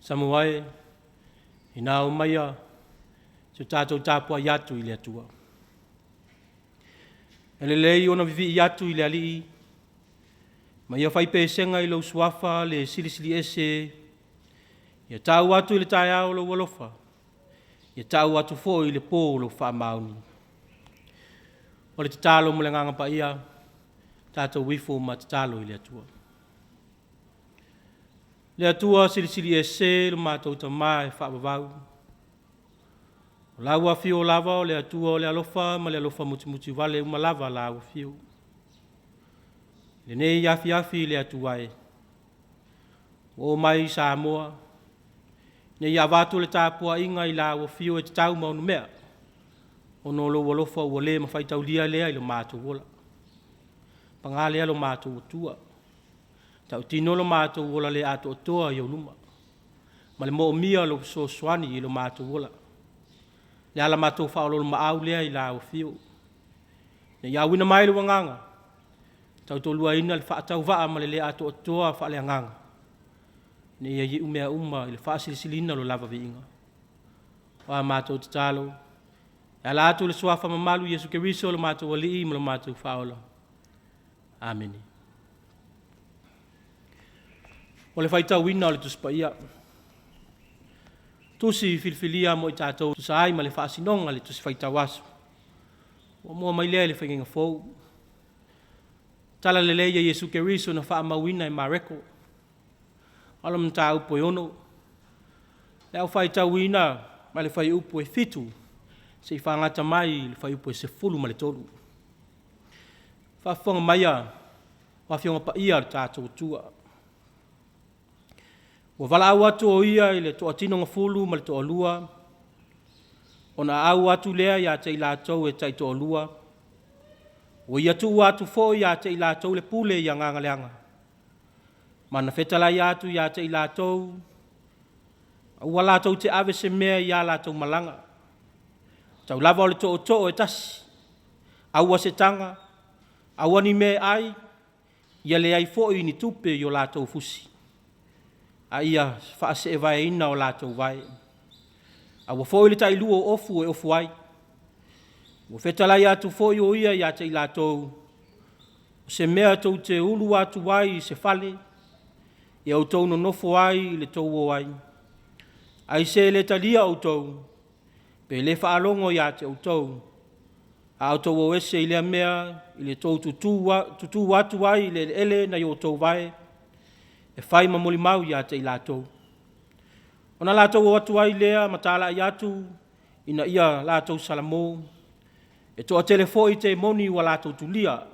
Samoa e, ina omaia se o tatou tapuai atu i le Atua. E lelei ona vivii atu i le Alii ma ia fai pesega i lou Suafa le Silisili Ese, ia tau atu i le taeao lou alofa, ia tau atu foi i le po lou faamaoni. O le tatalo ma le Agaga Paia, tatou ifo ma tatalo i le Atua. Le Atua Silisili Ese lo matou Tama e faavavau, o lau Afio lava o le Atua o le alofa ma le alofa mutimutivale uma lava lau Afio. I lenei afiafi le Atua e, ua oo mai Samoa ina ia avatu le tapuaiga i lau Afio e tatau ma onomea, ona o lou alofa ua le ma faitaulia lea i lo matou ola. Paga lea lo matou Atua, e tautino lo matou ola le atoatoa i ou luma, ma le moomia o lou fesoasoani i lo matou ola. O le a la matou faaoloolomaau lea i lau Afio, ina ia auina mai lou Agaga e tautoaluaina le faatauvaa ma le le atoatoa faaleagaga, ina ia iu mea uma i le faasilisiliina o le lava viiga. O a matou tatalo, e ala atu i le Suafa mamalu o Iesu Keriso o lo matou Alii ma lo matou Faaola. Amene. O le faitauina o le Tusi Paia. Tusi filifilia mo i tatou e tusa ai ma le faasinoga i le Tusi Faitau Aso ua muamua mai lea i le Faigaiga Fou. Tala Lelei a Iesu Keriso na faamauina e Mareko. O mataupu e 6. Le au faitauina mai le fuaiupu e 7 seia fagata mai i le fuaiupu e 13. Faafofoga maia o Afioga Paia a le tatou Atua. Ua valaau atu o Ia i le toatinogafulu ma le toalua, ona au atu lea ia te i latou e taitoalua, ua Ia tuua atu foi ia te i latou le pule i agaga leaga, ma na fetalai atu ia te i latou, aua latou te ave se mea i a latou malaga, tau lava o le tootoo e tasi, aua se taga, aua ni mea e ai, ia leai foi ni tupe i o latou fusi, a ia faaseevaeina o latou vae. Aua foi le tailua o ofu e ofu ai. Ua fetalai atu foi o Ia ia te i latou, o se mea tou te ulu atu ai i se fale, ia outou nonofo ai i le tou o ai. Ai se le talia outou, pe le faalogo ia te outou, a outou o ese i lea mea i le tou tutu atu ai i le eleele nai o outou vae, e fai ma molimau ia te i latou. Ona latou o atu ai lea ma talai atu ina ia latou salamo, e toatele foi temoni ua latou tulia,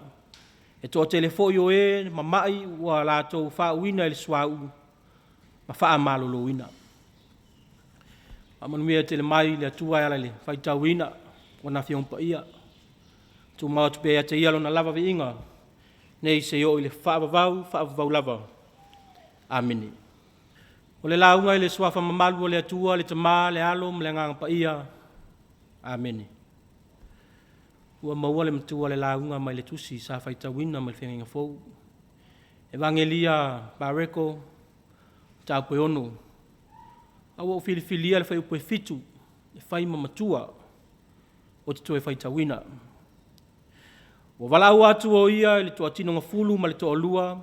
e toatele foi o e mamai ua latou faauuina i le suauu ma faamaloloina. Faamanuia tele mai le Atua e ala i le faitauina o Lana Afioga Paia. Tumau atu pea ia te Ia Lona lava viiga, nei seia oo i le faavavau, faavavau lava. Amene. O le lauga i le Suafa mamalu o le Atua, le Tama, le Alo ma le Agaga Paia. Amene. Ua maua le matua o le lauga mai le tusi sa faitauina mai le Feagaiga Fou. Evagelia Mareko, mataupu e 6. A ua ou filifilia le fuaiupu e 7 e fai ma matua ou te toe faitauina. Ua valaau atu o Ia i le toatinogafulu ma le toalua,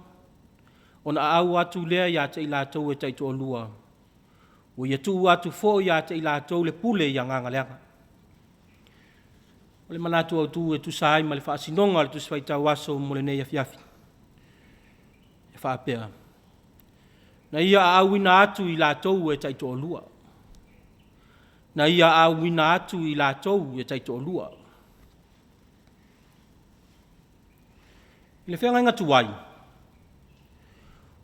ona aau atu lea ia te i latou e taitoalua, ua Ia tuua atu foi ia te i latou le pule i agaga leaga. O le manatu autu e tusa ai ma le faasinoga o le Tusi Faitau Aso mo lenei afiafi, e faapea, Na ia aauina atu i latou e taitoalua. Na ia auina atu i latou e taitoalua. I le feagaiga tuai,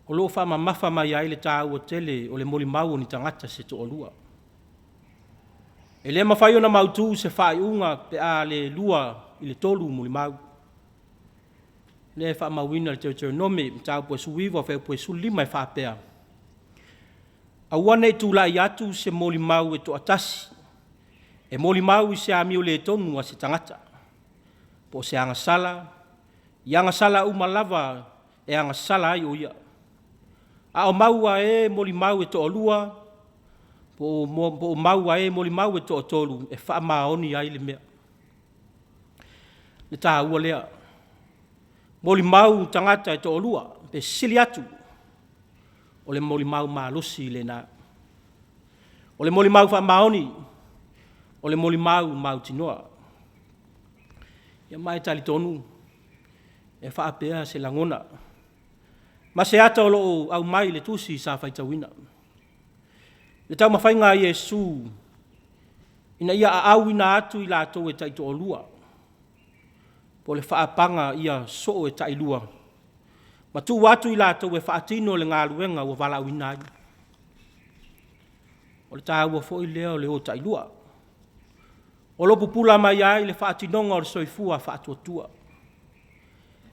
o lo o faamamafa mai ai le taua tele o le molimau o ni tagata se toalua. E le mafai ona mautu se faaiuga pe a le 2 i le 3 molimau. O lea e faamauina i le Teuteronome Mataupu 19 fuaiupu e 15 e faapea, aua ne i tulai atu se molimau e toatasi e molimau i se amioletonu a se tagata, po o se agasala, i agasala uma lava e agasala ai o ia. A o mau a e molimau e toalua, Po o mau a e molimau e toatolu e faamaoni ai le mea. Le taua lea. Molimau tagata e toalua, pe sili atu, o le molimau malosi lena. O le molimau faamaoni, o le molimau mautinoa. Ia ma e talitonu e faapea se lagona ma se ata o lo o aumai i le tusi sa faitauina. Le taumafaiga a Iesu ina ia aauina atu i latou e taitoalua, po o le faapaga ia soo e tailua, ma tuu atu i latou e faatino le galuega ua valaauina ai. O le taua foi lea o le o tailua. O lo o pupula mai ai le faatinoga o le soifua faatuatua.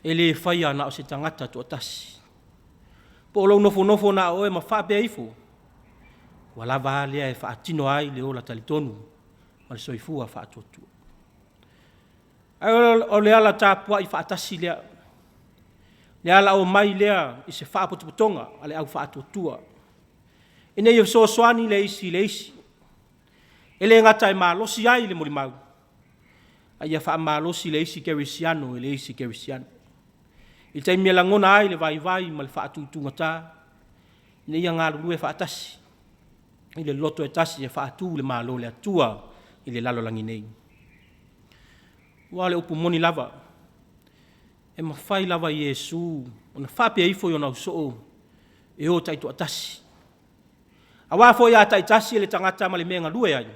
E le faia na o se tagata e toatasi. Po o lou nofonofo na o oe ma faapea ifo, ua lava a lea e faatino ai le ola talitonu ma le soifua faatuatua. Ae o le ala tapuai faatasi lea, le ala omai lea i se faapotopotoga a le au faatuatua, ina ia fesoasoani le isi i le isi. E le gata e malosi ai le molimau, a ia faamalosi le isi kerisiano i le isi kerisiano. I le taimi e lagona ai le vaivai ma le faatutugata, ina ia galulue faatasi i le loto e tasi e faatu le Malo o le Atua i le lalolagi nei. Aua o le upu moni lava, e mafai lava e Iesu ona faapea ifo i ona ausoo e o taitoatasi. Aua foi a taitasi le tagata ma le mea e galue ai,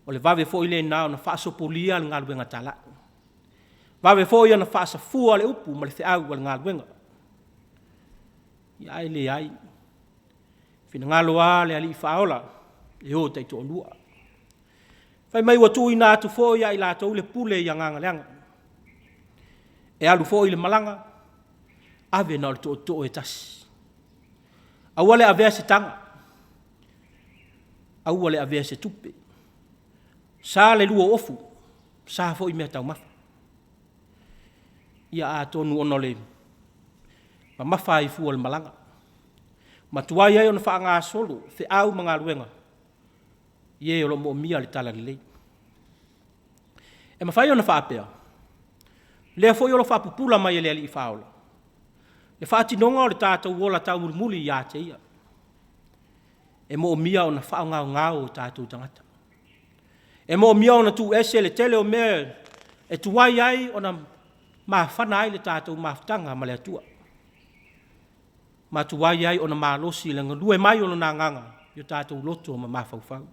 o le vave foi lena ona faasopolia le galuega talai, vave foi ona faasafua le upu ma le feau a le galuega. Ae leai, finagalo lava le Alii Faaola e o taitoalua. Fai mai ua tuuina atu foi ia i latou le pule i agaga leaga, e alu foi le malaga, ave na o le tootoo e tasi. Aua le avea se taga, aua le avea se tupe, sa le lua ofu, sa foi meataumafa. Ia atonu ona o le mamafa ai fua o le malaga, ma tuai ai ona faagasolo feau ma galuega i e o lo o moomia le talalelei. E mafai ona faapea, o lea foi o lo o faapupula mai e le Alii Faaola le faatinoga o le tatou ola taumulimuli ia te Ia. E moomia ona faagaogao o tatou tagata. E moomia ona tuu ese le tele o mea e tuai ai ona mafana ai le tatou mafutaga ma le Atua, ma tuai ai ona malosi le galue mai o Lona Agaga i o tatou loto ma mafaufau.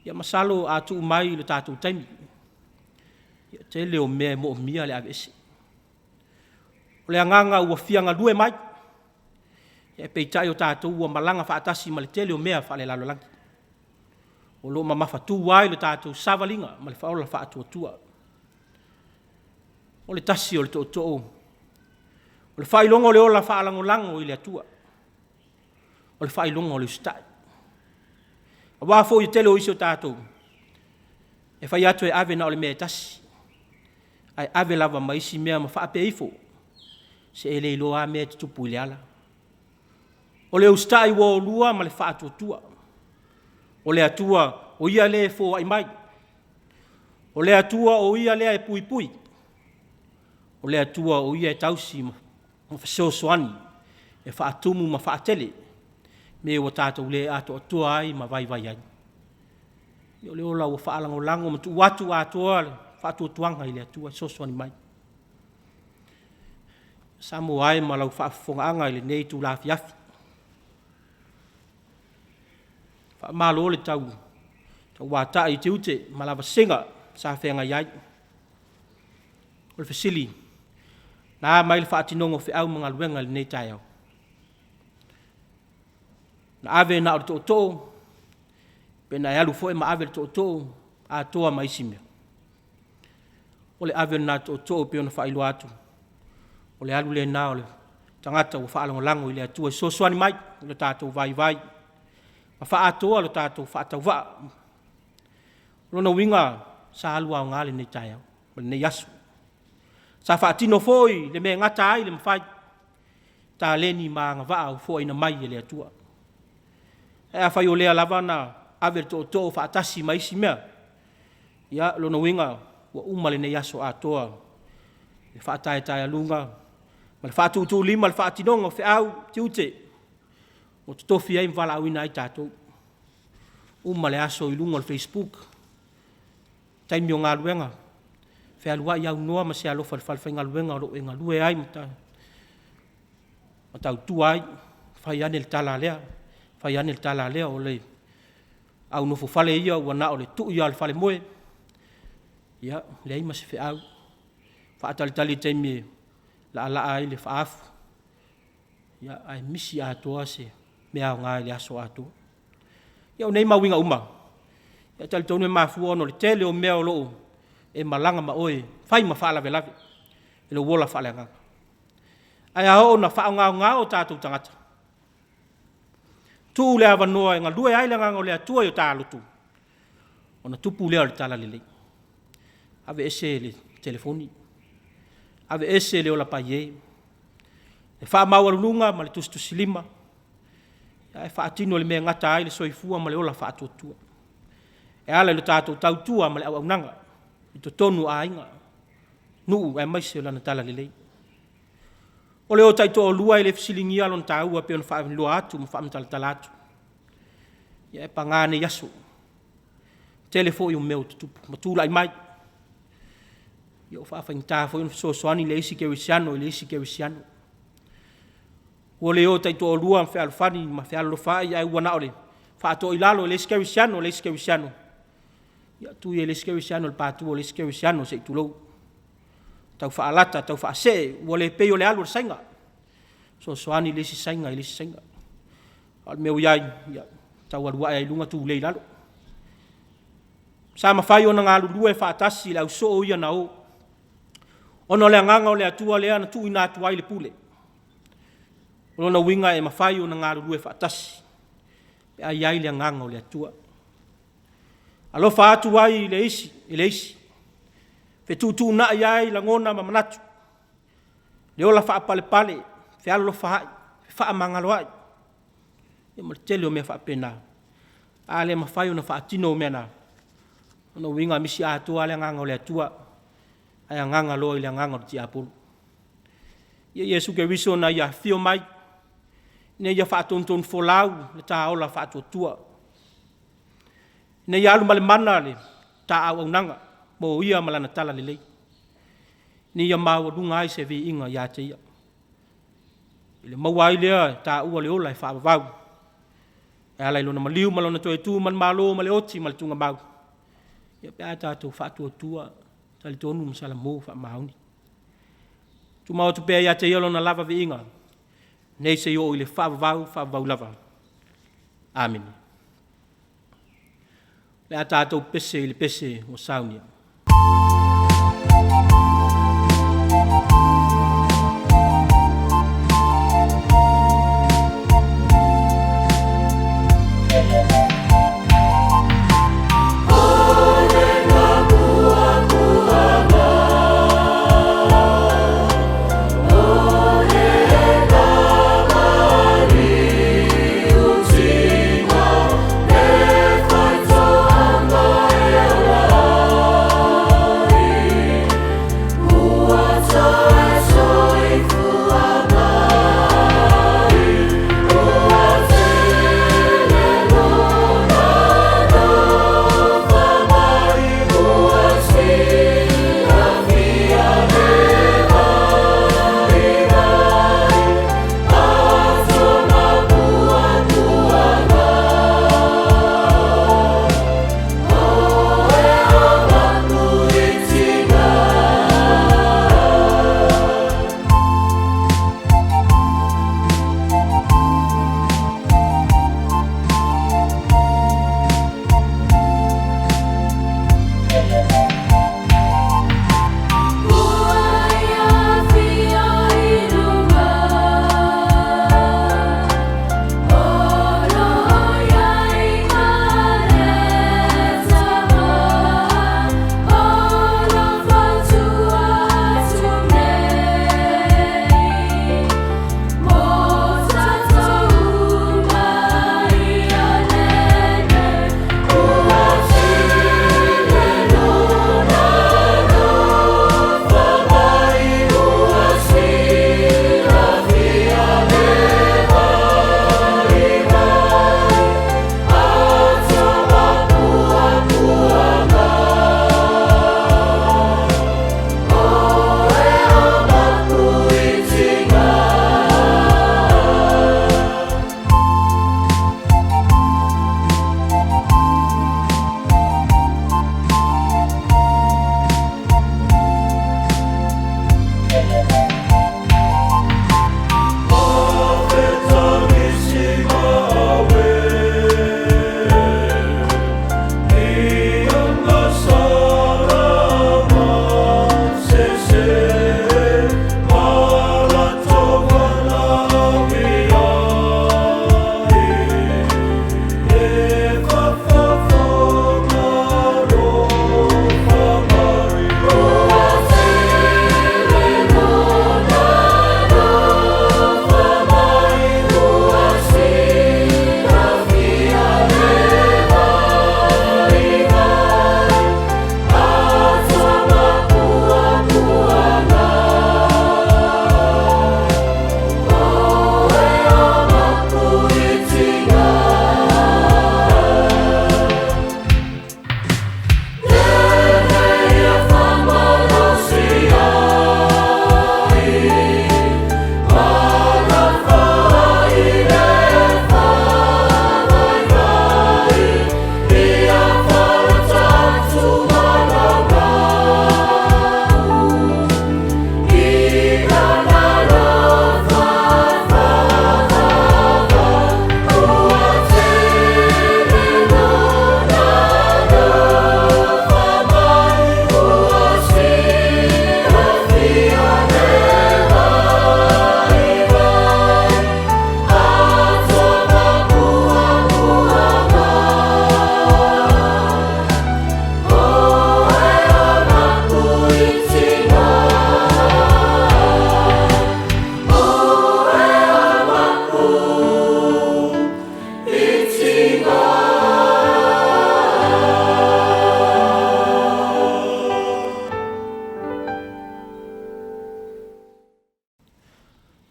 Ia masalo a tuu mai i le tatou taimi, e tele o mea e moomia le aveese. O le agaga ua fia galue mai, ae peitai o tatou ua malaga faatasi ma le tele o mea faalelalolagi, o lo o mamafatu ai le tatou savaliga ma le ola faatuatua. O le tasi o le tootoo, o le faailoga o le ola faalagolago i le Atua, o le faailoga o le usitai. Aua foi o le tele o isi o tatou, e fai atu e ave na o le mea e tasi, ae ave lava ma isi mea ma faapea ifo, se e le iloa lava mea e tutupu i le ala. O le usitai ua oulua ma le faatuatua, o le Atua o Ia lea e foai mai, o le Atua o Ia lea e puipui, o le Atua o Ia e tausi ma fesoasoani e faatumu ma faatele me ua tatou le atoatoa ai ma vaivai ai. O le ola ua faalagolago ma tuu atu atoa le faatuatuaga i le Atua e fesoasoani mai. Samoa e ma lau faafofogaaga i lenei itula afiafi, faamalo le tauatai i tiute ma lavasiga sa feagai ai. O le fesili, na a mai le faatinoga o feau ma galuega i lenei taeao? Na ave na o le tootoo, pe na e alu foi ma ave le tootoo atoa ma isi mea? O le ave lena o le tootoo pei ona faailoa atu, o le alu lena o le tagata ua faalagolago i le Atua e fesoasoani mai i lo tatou vaivai ma faaatoa lo tatou faatauvaa. O lona uiga, sa alu aoga lenei taeao ma lenei aso. Sa faatino foi le mea e gata ai le mafai, taleni ma agavaa ua foaina mai e le Atua. Ae afai o lea lava na ave le tootoo faatasi ma isi mea, ia, lona uiga ua uma lenei aso atoa i le faataetaealuga ma le faatuutuulima i le faatinoga o feau ma tiute ua totofi ai ma valaauina ai tatou. Uma le aso i luga o le facebook, taimi o galuega, fealuai aunoa ma se alofa i le falefaigaluega o lo o e galue ai ma tautua ai, fai ane le tala a lea, fai ane le tala a lea. O le au nofofale ia ua na o le tui lava o le falemoe, ia, leai ma se feau, faatalitali i le taimi e laalaa ai le faaafu, ae misi atoa se mea aoga i le aso atoa. Ia o nei ma uiga uma, e talitonu e mafua ona o le tele o mea o lo o e malaga ma oe e fai ma faalavelave i lou ola faaleagaga. Ae a oo ina faagaogao o tatou tagata, tuu le avanoa e galue ai le Agaga o le Atua i o ta lotu, ona tupu lea o le talalelei. Aveese le telefoni, aveese le ola paie, le faamaualuluga ma le tusitusilima, ae faatino le mea e gata ai le soifua ma le ola faatuatua e ala i le tatou tautua ma le auaunaga i totonu o aiga, nuu aemaise o lana talalelei. O le o taitoalua e le fesiligia lona taua e pei ona faailoa atu ma faamatalatala atu. Ae paga lenei aso, tele foi o mea ua tutupu ma tulai mai, ua faafaigata foi ona fesoasoani le isi kerisiano i le isi kerisiano. Ua le o taitoalua ma fealofani ma fealolofaai, ae ua na o le faatoilalo e le isi kerisiano i le isi kerisiano, ia tuu ia i le isi kerisiano i le patu o le isi kerisiano se i tulou, tau faalata tau faasee, ua le pei o le alu a le saina, fesoasoani le isi saina i le isi saina. A o le mea ua i ai, ua tau alu ae lava i luga tulei i lalo. Sa mafai ona galulue faatasi le au soo ia na o, ona o le Agaga o le Atua lea na tuuina atu ai le pule. O lona uiga e mafai ona galulue faatasi pe a i ai le Agaga o le Atua. Alofa atu ai le isi i le isi, fetuutuunai ai lagona ma manatu, le ola faapalepale, fealolofaai, fefaamagaloai, ia ma le tele o mea faapena. A le mafai ona faatino mea na, o lona uiga e misi atoa lava le Agaga o le Atua, ae agaga loa i le agaga o le tiapolo. Ia Iesu Keriso na ia afio mai ina ia faatonutonufolau le ta ola faatuatua, ina ia alu ma le mana le ta auaunaga mo Ia ma Lana talalelei, ina ia maualuga ai se viiga ia te Ia, i le maua ai lea e taua o le ola e faavavau e ala i Lona maliu ma Lona toe tu manumalo ma le oti ma le tuugamau, ia pe a tatou faatuatua, talitonu ma salamo faamaoni. Tumau atu pea ia te Ia Lona lava viiga, nei seia oo i le faavavau, faavavau lava. Amene. O le a tatou pese i le pese ua saunia.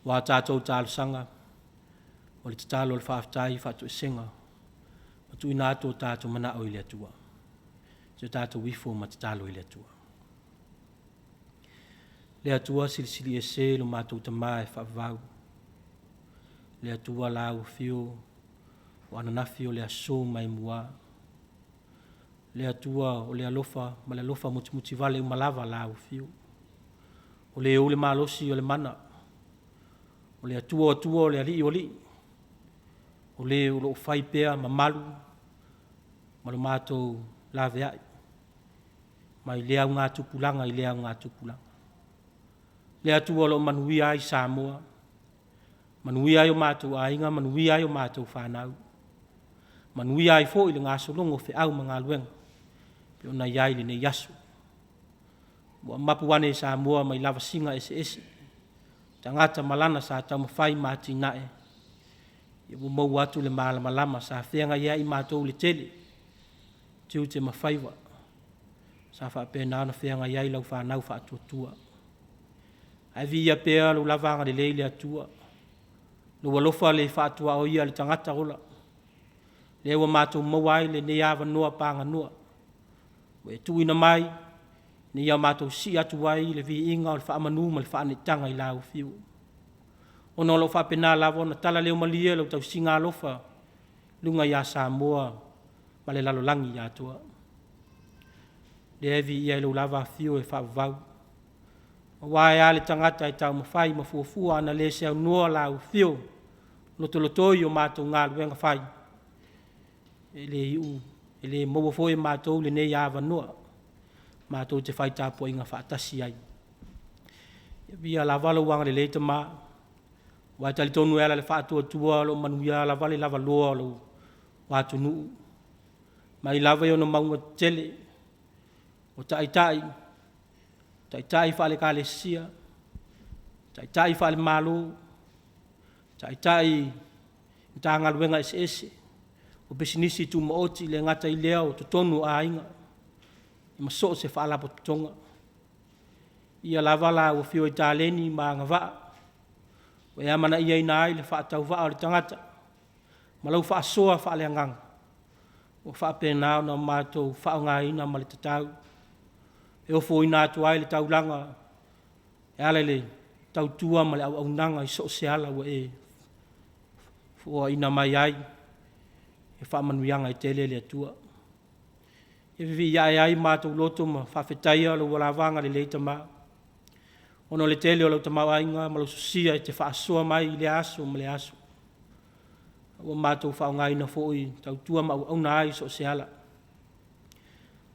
Ua a tatou talosaga, o le tatalo o le faafetai, faatoesega ma tuuina atu o tatou manao i le Atua. Se i o tatou ifo ma tatalo i le Atua. Le Atua Silisili Ese lo matou Tama e faavavau, le Atua Lau Afio, o ananafi, o le aso ma e muā. Le Atua o le alofa ma le alofa mutimutivale uma lava Lau Afio. O Le ou le malosi o le mana, o le Atua o Atua, o le Alii o alii, o Le o lo o fai pea mamalu ma lo matou laveai mai lea augatupulaga i lea augatupulaga. Le Atua o lo o manuia ai Samoa, manuia ai o matou aiga, manuia ai a matou fanau, manuia ai foi le gasologa o feau ma galuega e pei ona i ai lenei aso. Ua mapu ane Samoa mai lavasiga eseese, tagata ma lana sa taumafai ma atinae, ia ua maua atu le malamalama sa feagai ai matou i le tele tiute ma faiva sa faapena ona feagai ai lau fanau faatuatua. Ae viia pea lou lava agalelei le Atua, lou alofa le faatuaoia le tagata ola, lea ua matou maua ai lenei avanoa paganoa ua e tuuina mai ina ia matou sii atu ai le viiga o le faamanu ma le faaneetaga i lau Afio, ona o lo o faapena lava ona talaleomalie lau tausiga alofa i luga ia Samoa ma le lalolagi atoa. Lea e viia ai lou lava Afio e faavavau, aua e a le tagata e taumafai ma fuafua ana le seanoa lau Afio lotolotoi o matou galuega fai, e le iu, e le maua foi e matou lenei avanoa matou te fai tapuaiga faatasi ai. Ia viia lava lou agalelei Tama, aua e talitonu e ala i le faatuatua o lo o manuia lava le lavaloa o lou atunuu, mai lava i ona mauga tetele, o taitai, taitai faale-Ekalesia, taitai faale-Malo, taitai i Matagaluega eseese, o pisinisi tumaoti, e le gata i lea o totonu o aiga ma so o se faalapotopotoga. Viia lava lau Afio i taleni ma agavaa ua e amanaiaina ai le faatauvaa o le tagata ma lau faasoa faaleagaga ua faapena ona matou faaaogaina ma le tatau e ofoina atu ai le taulaga e ala i le tautua ma le auaunaga i so o se ala ua e foaina mai ai e faamanuiaga e tele le Atua. E vivii ae ai matou loto ma faafetaia lou lava agalelei Tama, ona o le tele o lau tamaoaiga ma lau sosia e te faasoa mai i lea aso ma lea aso, ua matou faaaogaina foi e tautua ma auauna ai i so o se ala.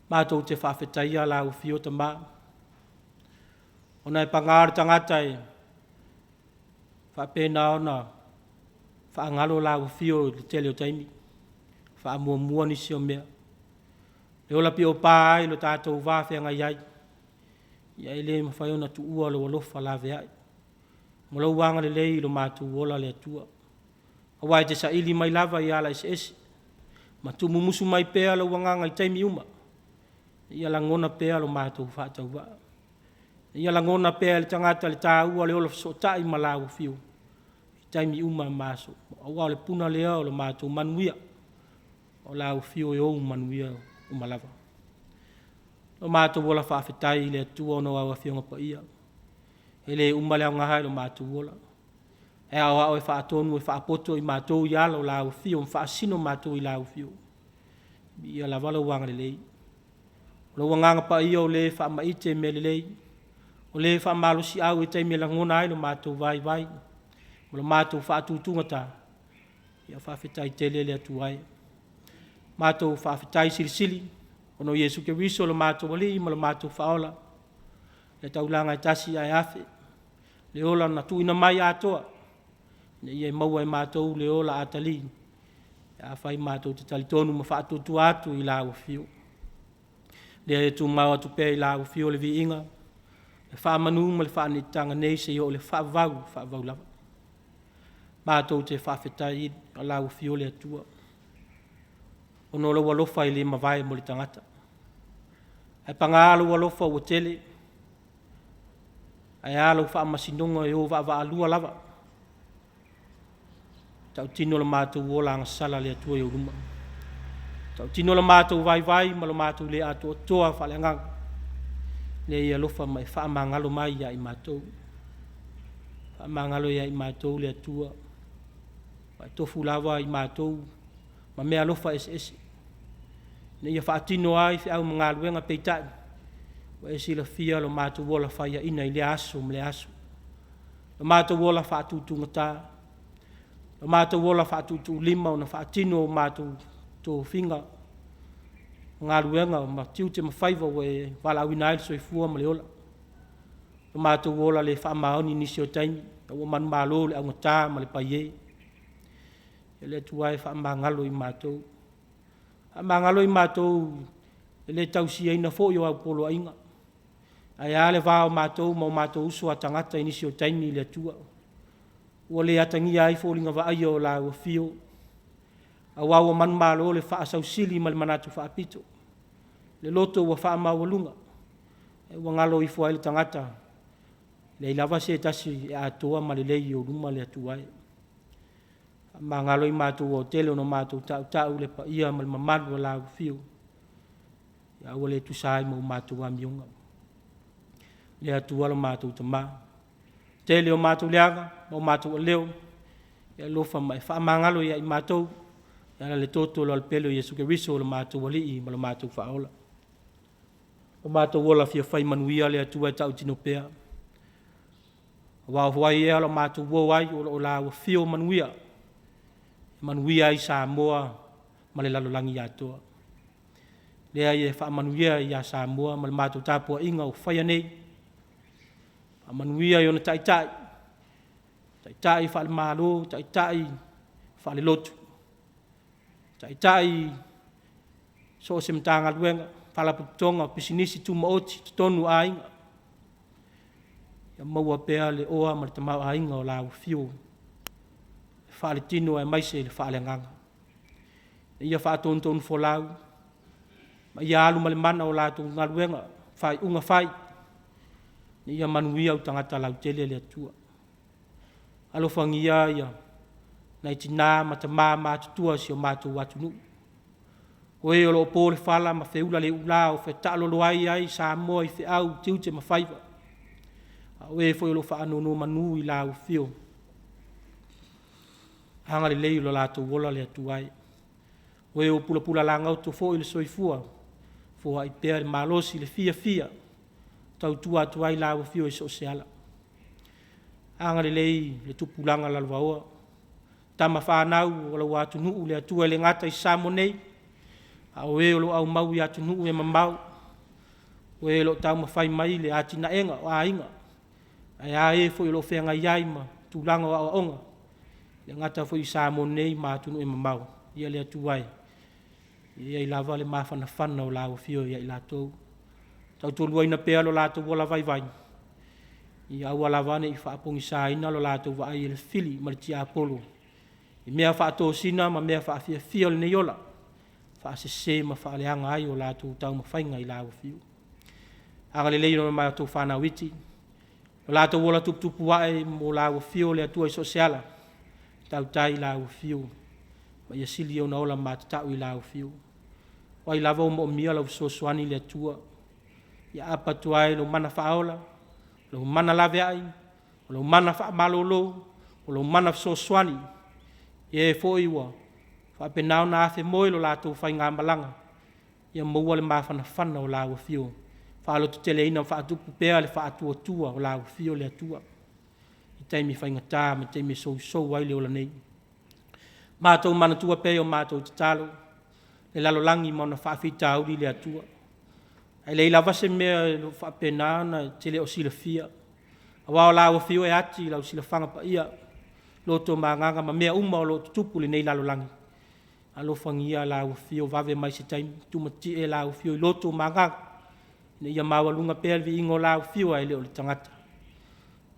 Matou te faafetaia lau Afio Tama, ona e paga le tagata e faapena ona faagalo lau Afio i le tele o taimi, faamuamua nisi o mea, e ola piopa ai lo tatou va feagai ai, ia e le mafai ona tuua lou alofa laveai ma lou agalelei i lo matou ola le Atua, aua e te saili mai lava i ala eseese ma tuumumusu mai pea lou Agaga i taimi uma, ia lagona pea lo matou faatauvaa, ia lagona pea e le tagata le taua o le ola fesootai ma lau Afio i taimi uma ma aso uma, aua o le puna lea o le matou manuia, o lau Afio e ou manuia uma lava. Lo matou ola faafetai i le Atua ona o au Afioga Paia, e le uma le aoga i lo matou ola, e aoao, e faatonu e faapoto i matou i alo o lau Afio ma faasino matou i lau Afio. Viia lava lou agalelei. O lou Agaga Paia o Le e faamaite mea lelei, o Le e faamalosiau i taimi e lagona ai lo matou vaivai ma lo matou faatutugata. Ia faafetai tele le Atua e. Matou faafetai silisili ona o Iesu Keriso o lo matou Alii ma lo matou Faaola, le taulaga e tasi ae afe, le ola na tuuina mai atoa ina ia maua e matou le ola atalii pe afai matou te talitonu ma faatuatua atu i lau Afio. Lea e tumau atu pea i lau Afio le viiga, le faamanu ma le faaneetaga nei seia oo i le faavavau, faavavau lava. Matou te faafetai i lau Afio le Atua ona o lou alofa e le mavae mo le tagata, ae paga lou alofa ua tele, ae a lau faamasinoga e o vaavaalua lava. Tautino lo matou ola agasala le Atua i ou luma. Tautino lo matou vaivai ma lo matou le atoatoa faaleagaga. Lea ia alofa ma e faamagalo mai ia i matou. Faamagalo ia i matou le Atua. Ua e tofu lava i matou ma meaalofa eseese ina ia faatino ai feau ma galuega, peitai, ua e silafia lo matou ola faiaina i lea aso ma lea aso, lo matou ola faatutugata, lo matou ola faatuutuulima ona faatino o matou tofiga, galuega ma tiute ma faiva ua e valaauina ai le soifua ma le ola. Lo matou ola le faamaoni i nisi o taimi, ina ua manumalo i le augata ma le paiē. Le Atua e, faamagalo i matou. Faamagalo i matou i le le tausiaina foi o au poloaiga, ae a le va o matou ma o matou uso a tagata i nisi o taimi le Atua, ua le atagia ai foliga vaaia o Lau Afio, aua ua manumalo i le faasausili ma le manatu faapito, le loto ua faamaualuga, ua galo ifo ai le tagata, e leai lava se tasi e atoa ma lelei i ou luma le Atua e. Faamagalo i matou ua tele ina matou tautau le paia ma le mamalu o Lau Afio, a ua le tusa ai ma matou amioga. Le Atua lo matou Tama, tele o matou leaga ma o matou aleo, e alofa ma e faamagalo ia i matou, e ala i le toto o le Lalopele o Iesu Keriso o lo matou Alii ma lo matou Faaola. O matou ola fia fai manuia le Atua e tautino pea, aua o ai ea o matou o ai o lo o Lau Afio manuia, e manuia ai Samoa ma le lalolagi atoa. Lea ia faamanuia ia Samoa ma le matou tapuaiga o faia nei, faamanuia i ona taitai, taitai faale-Malo, taitai faale-lotu, taitai i so o se Matagaluega, Faalapotopotoga, Pisinisi Tumaoti, totonu o aiga, ia maua pea le oa ma le tamaoaiga o Lau Afio faaletino aemaise le faaleagaga. Ia faatonutonufolau ma ia alu ma le mana o latou galuega, faaiuga fai, ina ia manuia au tagata lautele le Atua. Alofagia ia nai tina ma tama matutua o si o matou atunuu, o e o lo o po le fala ma feula le ula o fetalolo ai ai Samoa i feau, tiute ma faiva, a o e foi o lo o faanonomanu i Lau Afio. Agalelei i lo latou ola le Atua e. O e ua pulapula lagaoto foi le soifua, foai pea le malosi, le fiafia e tautua atu ai i Lau Afio i so o se ala. Agalelei i le tupulaga lalovaoa, tama fanau a lou atunuu le Atua e le gata i Samoa nei, a o e o lo o aumau i atunuu e mamao, o e o lo o taumafai mai le atinaega o aiga, ae a e foi o lo o feagai ai ma tulaga o aoaoga, e le gata foi i Samoa nei ma atunuu e mamao. Ia le Atua e, ia i ai lava le mafanafana o Lau Afio ia i latou. Tautoaluaina pea lo latou ola vaivai, ia aua lava ne i faapogisaina lo latou vaai e le fili ma le tiapolo i mea faatosina ma mea faafiafia o lenei ola, faasese ma faaleaga ai o latou taumafaiga i Lau Afio. Agalelei i matou fanau iti, lo latou ola tuputupu ae mo Lau Afio le Atua i so o se ala, tautai i Lau Afio ma ia sili ona ola matatau i Lau Afio. O ai lava ua moomia lau fesoasoani le Atua, ia aapa atu ai lou mana faaola, lou mana laveai, lou mana faamalolo, o lou mana fesoasoani i e foi ua faapena ona afemoe le latou faigamalaga, ia maua le mafanafana o Lau Afio, faalototeleina ma faatupu pea le faatuatua o Lau Afio le Atua i taimi faigata ma taimi e sousou ai le ola nei. Matou manatua pea i a matou tatalo le lalolagi ma ona faafitauli le Atua. Ae leai lava se mea e faapena ona e te le o silafia, aua o Lau Afio e ati i lau silafaga paia, loto ma agaga ma mea uma o lo o tutupu i lenei lalolagi. Alofagia Lau Afio, vave mai se taimi, tumatie Lau Afio i loto ma agaga, ina ia maualuga pea le viiga o Lau Afio ae le o le tagata.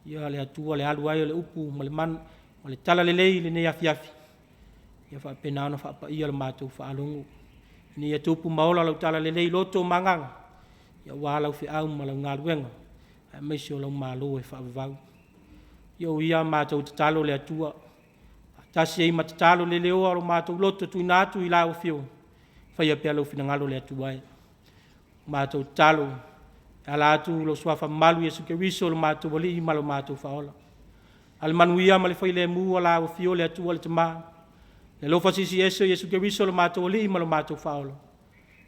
Ia le Atua, le alu ai o le upu ma le ma le talalelei i lenei afiafi, ia faapena ona faapaia la matou faalogo, ina ia tupu ma ola lau talalelei i loto ma agaga, aua lau feau ma lau galuega, aemaise o lau Malo e faavavau. Ia o ia a matou tatalo le Atua, Tasi ai ma tatalo le leoa o lo matou loto tuuina atu i lau Afioga, faia pea lou finagalo le Atua e. Matou tatalo e ala atu lou suafa mamalu Iesu Keriso o lo matou Alii ma lo matou Faaola. A le manuia ma le failemu a lau Afio le Atua le Tama, le alofa siisiese o Iesu Keriso o lo matou Alii ma lo matou Faaola,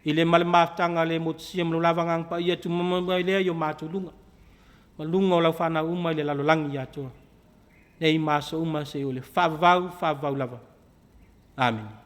i le ma le mafutaga le motusia ma lo lava Agaga Paia, tumau mai lea i o matou luga, ma luga o lau fanau uma i le lalolagi atoa, nei ma aso uma seia oo i le faavavau, faavavau lava. Amene.